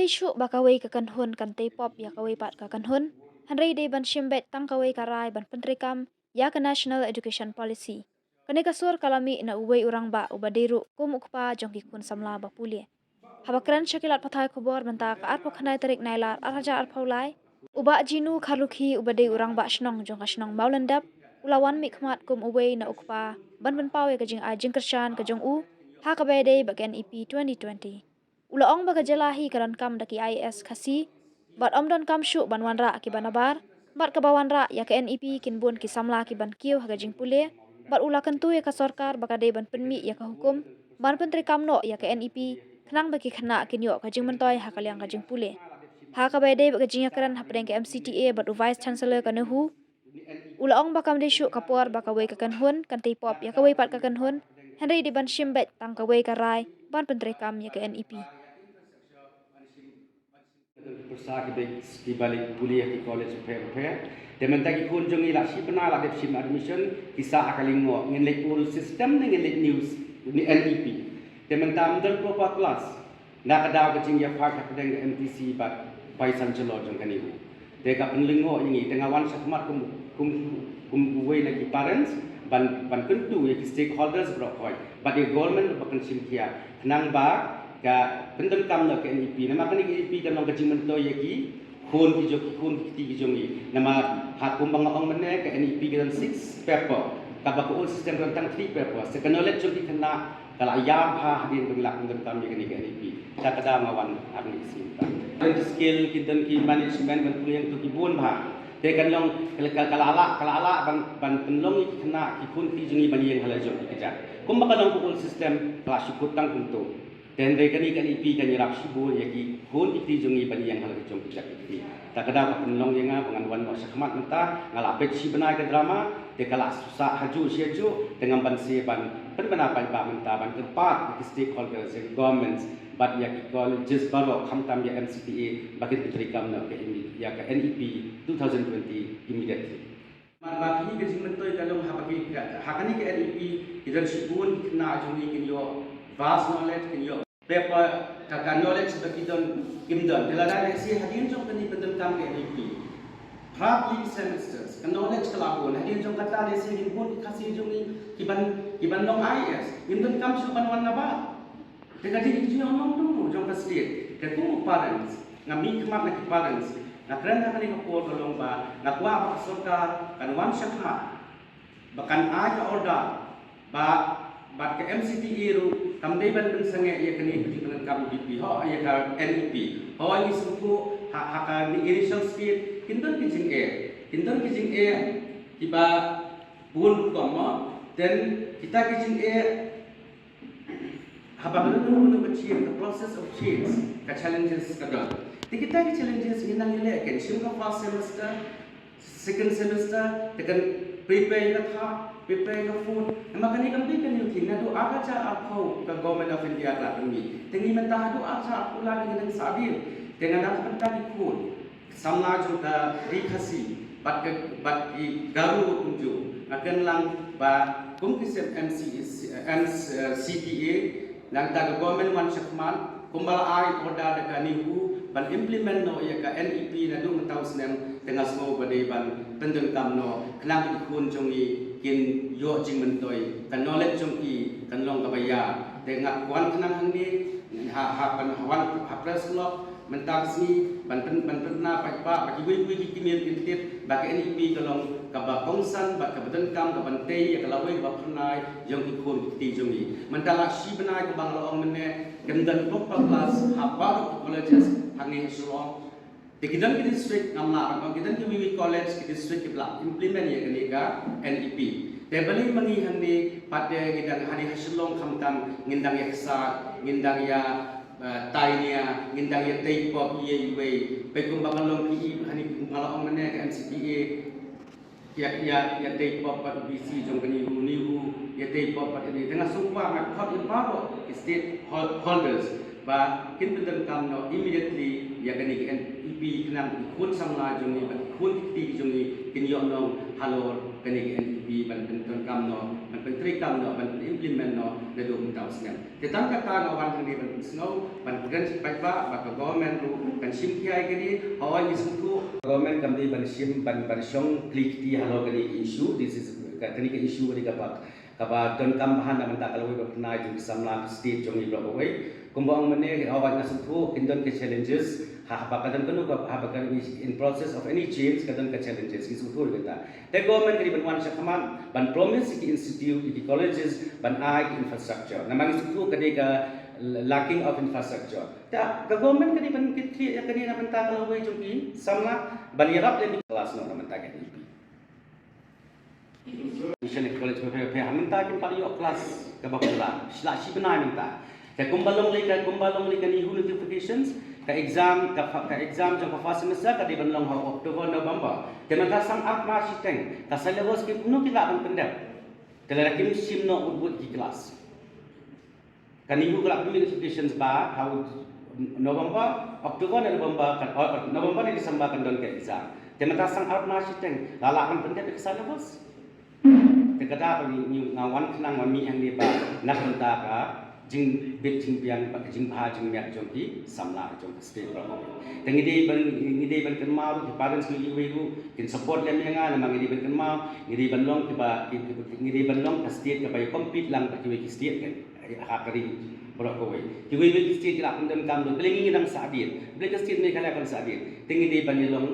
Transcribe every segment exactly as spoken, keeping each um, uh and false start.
Shuh ba kawei ka kynhun kan tei pop ïa kawei pat ka kynhun, hynrei dei ban shim beit tang kawei ka rai ban pyntreikam ïa ka National Education Policy. Kane ka sur ka la mih na uwei u rangbah uba dei ruh kum u kpa jong ki khun samla ba pule. Haba kren sha ki lad pathai khubor mynta ka arphew khyndai tarik Nailar ar hajar arphew lai, u Bah Jinu Kharlukhi uba dei u rangbah shnong jong ka shnong Mawlyndep u la wan mihkhmat kum uwei na u kpa ban pynpaw ïa ka jingai jingkyrshan ka jong u ha kaba ïadei bad ka N E P twenty twenty. U la ong ba ka jylla hi ka donkam da ki I A S Khasi bad ym donkam shuh ban wanrah kiba nabar, bad kaba wanrah ïa ka N E P kin bun ki samla kiban kiew ha ka jingpule, bad u la kyntu ïa ka sorkar ba ka dei ban pynmih ïa ka hukum ban pyntreikam noh ïa ka N E P khnang ba ki khynnah kin ïoh ka jingmyntoi ha ka liang ka jingpule. Ha kaba ïadei bad ka jingïakren hapdeng ka M C T A bad u Vice Chancellor ka NEHU, u la ong ba kam dei shuh ka por ba kawei ka kynhun kan tei pop ïa kawei pat ka kynhun, hynrei dei ban shim beit tang kawei ka rai ban pyntreikam ïa ka N E P. Pyrsa ki beit ki ba leit pule ha ki college bapher bapher. Te mynta ki khun jong ngi la shi bnai la dep shim admission, ki sah ha ka lyngngoh, ngin leit old system ne ngin leit new s-, ne N E P. Te mynta ym don proper class. Na ka daw ka jingïaphai hapdeng ka M T C bad Vice Chancellor jong ka NEHU. Te ka pynlyngngoh ïa ngi, te nga wan shakhmat kum, kum, kum uwei na ki parents ban, ban kyntu ïa ki stakeholders baroh khoit bad ïa government ba kan shim khia khnang ba ka pyndonkam noh ka N E P. Namar kane ka N E P kan long ka jingmyntoi ïa ki khun ki jong, ki khun ki kti ki jong ngi. Namar ha kumba nga ong mynne, ka N E P ka don six paper, kaba ka old system ka don tang three paper. Sa ka knowledge jong ki khynnah ka la ïap bha hadien ba ngi la pyndonkam ïa kane ka N E P. Ta ka daw nga wan ha kane ka sien. Ki don ki skill, ki don ki management ban pule ïa kito ki bun bha. Te kan long ka la, ka la lah, ka la lah ban, ban pynlong ïa ki khynnah ki khun ki jong ngi ban ïeng ha la jong ki kjat. Kumba ka long ka old system ka la shu kut tang kumto. Te hynrei kane ka N E P kan ïarap shibun ïa ki khun ki kti jong ngi ban ïeng ha la jong ki kjat ki kti. Ta ka daw ka pynlong ïa nga ba ngan wan noh shakhmat mynta, nga la peit shi bnai ka drama, te ka la sah hajuh shi hajuh, te ngam banse ban pynbna paidbah mynta ban kyrpad ïa ki stakeholders, ïa ki governments bad ïa ki colleges baroh khamtam ïa M C T A ba kin pyntreikam noh ka imi-, ïa ka N E P two thousand twenty immediately. Namar ba kine ka jingmyntoi ka long haba ki ka, ha kane ka N E P ki don shibun ki khynnah jong ngi kin ïoh vast knowledge, kin ïoh paper, ka, ka knowledge ba ki don, kim don. Te lada lehse hadien jong kane pyndonkam ka N E P, phra pli semesters, ka knowledge ka la bun, hadien jong kata lehse ngin bun ki Khasi jong ngi ki ban, ki ban long I A S, ngim donkam shuh ban wan nabar. Te ka dei ka jingïalam jong ka state. Te kum u parents, nga mihkhmat na ki parents, nga kren ha kane ka por ka long ba nga kwah ba ka sorkar kan wan shakhmat ba kan ai ka order ba, bad ka M C T A ruh kam dei ban pynsangeh ïa kane ka jingpyndonkam B P, ho, ïa ka N E P. Ho, ngi sngewthuh ha, ha ka initial state kin don ki jingeh, kin don ki jingeh kiba bun rukom, mo. Then kita ki jingeh haba ka don ka change, ka process of change, ka challenges ka don. Te kita ki challenges ngin nang ïaleh, kin shim ka first semester, second semester, te kan prepare ka third, prepare ka fourth. Namar kane kam dei ka new thing, naduh ar hajar arphew ka Government of India ka la pynmih. Te ngi mynta haduh ar hajar arphew lai ngi dang sahdien. Te nga dang pynta ki khun samla jong ka Ri Khasi bad ka, bad ki Garo kumjuh. Nga kren lang ba kum ki sep M C, M C T A, nangta ka government wan shakhmat, kumba la ai order da ka NEHU ban implement noh ïa ka N E P naduh mynta u snem, te nga sngew ba dei ban pyndonkam noh khnang ki khun jong ngi kin ïoh jingmyntoi, ka knowledge jong ki kan long kaba ïa. Te nga kwah khnang hangne ha, ha, ha press club mynta ka sngi ban pyn, ban pynbna paidbah ba kiwei kiwei ki kmie kin tip ba ka N E P ka long kaba kongsan bad kaba donkam kaban tei ïa ka lawei kaba phyrnai jong ki khun ki kti jong ngi. Mynta la shi bnai kumba nga la ong mynne, kam don proper class ha baroh ki colleges hangne ha Shillong. Te ki don ki district, ngam lah ban ong, ki don kiwei kiwei college, ki district kiba la implement ïa kane ka N E P. Te balei ma ngi hangne pat, te ngi dang, hangne ha Shillong khamtam, ngin dang ïa ksad, ngin dang ïa, eh, tai nia, ngin dang ïa tei pop ïa iwei. Peit kumba ka long ki, hangne kumba la ong mynne ka M C T A, ïa, ïa, ïa tei pop bad u V C jong ka NEHU, NEHU ïa tei pop bad ïa, te nga sngewbha, nga khot ïa baroh ki state hol-, holders ba kin pyndonkam noh immediately ïa kane ka N E P khnang ki khun samla jong ngi bad ki Bun ki kti ki jong ngi kin ïoh nong halor kane ka N E P ban pyndonkam noh, ban pyntreikam noh, ban implement noh naduh mynta u snem. Te tang kata nga wan hangne ban pynsngew, ban kren paidbah ba ka government ruh kan shim khia ïa kane. Hooid, ngi sngewthuh government kam dei ban shim, ban, ban shong kli kti halor kane ka issue. This is, ka, kane ka issue kane kaba, kaba donkam bha na bynta ka lawei ba pynai jong ki samla ka state jong ngi baroh kawei. Kumba ong mynne, hooid, nga sngewthuh kin don ki challenges. Ha, haba ka don kano ka, haba ka in process of any change ka don ka challenges, ngi sngewthuh ïa kata. Te government ka dei ban wan shakhmat ban promise ïa ki institute, ïa ki colleges, ban ai ki infrastructure. Namar ngi sngewthuh ka dei ka lacking of infrastructure. Te ka government ka dei ban kit khlieh ïa kane na bynta ka lawei jong ki samla, ban ïarap lem ïa ki class noh na bynta ka N E P. Mission College phe phe, ha mynta kim pat ïoh class kaba pura. Shi la shi bnai mynta. Te kumba long lei ka, kumba long lei ka NEHU notifications, ka exam, ka fa-, ka exam jong ka first semester ka dei ban long ha October, November. Te mynta sang ar mass shiteng, ka syllabus ki, kumno ki lah ban pyndep? Te lada kim shim noh wut wut ki class. Ka NEHU ka la pynmih notifications ba ha u November, October ne November, kan, oh, November ne December kan don ka exam. Te mynta sang ar mass shiteng, la lah ban pyndep ïa ka syllabus. Te kata ka ngi, ngi, nga wan khnang wan mih hangne ba na ka bynta ka jingbit jingbiang bad ka jingbha jingmiat jong ki samla jong ka state baroh. Te ngi dei ban, ngi dei ban kynmaw ruh ki parents ngi kiwei ruh kin support lem ïa nga, namar ngi dei ban kynmaw, ngi dei ban long kiba, ki, ki, ngi dei ban long ka state kaba ïa compete lang bad kiwei ki state kan. Ha ka ri baroh kawei. Kiwei kiwei ki state ki la pyndonkam lut. Balei ngi dang sah hadien? Balei ka state Meghalaya kan sah hadien? Te ngi dei ban ïa long,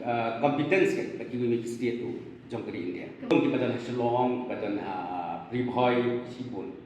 uh, competence kan bad kiwei kiwei ki state ruh jong ka ri India. Kiba don ha Shillong, kiba don ha Ri Bhoi, shibun.